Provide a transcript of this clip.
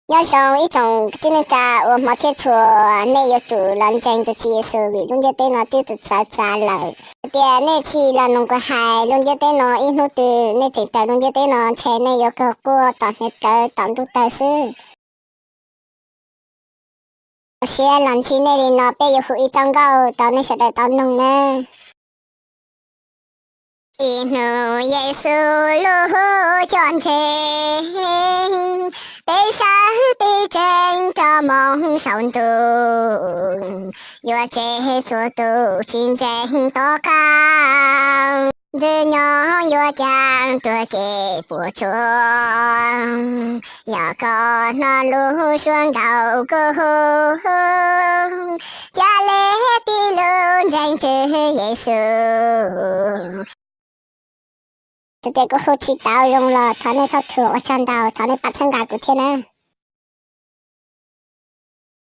Nyob zoo ib tsoom kwv tij neej tsa uas hmov thiab tshua, nej yuav tsum los ntseeg tus Tswv Yexus vim lub ntiaj teb no twb txawv txav lawm. Yog tias nej tsis los mloog kuv hais, lub ntiaj teb no ib hnub twg nej tseem raws lub ntiaj teb no ntshe nej yuav kawg quaj tom hniav rawv tom ntuj tawg xwb. Zoo siab los ntsib nej li no, peb yuav hu ib txoj nkauj rau nej sawv daws tau mloog nawb. Ib hnub Yexus lub hwj chim ntseeg, peb sawv peb tseem rov mus saum ntuj, yuav tseg txhua tus tsis ntseeg tom qab. Ntxwg nyoog yuav cav tuag kev puas tsuaj, yog koj hnov lub suab nkaus koj hu, cia li tig lug ntseeg Tswv Yexus. Txawm tias kuv hu tsis tau zoo los thov nej txhob thuam, ua tsaug ntau, thov nej pab txhawb nqa kuv thiab na.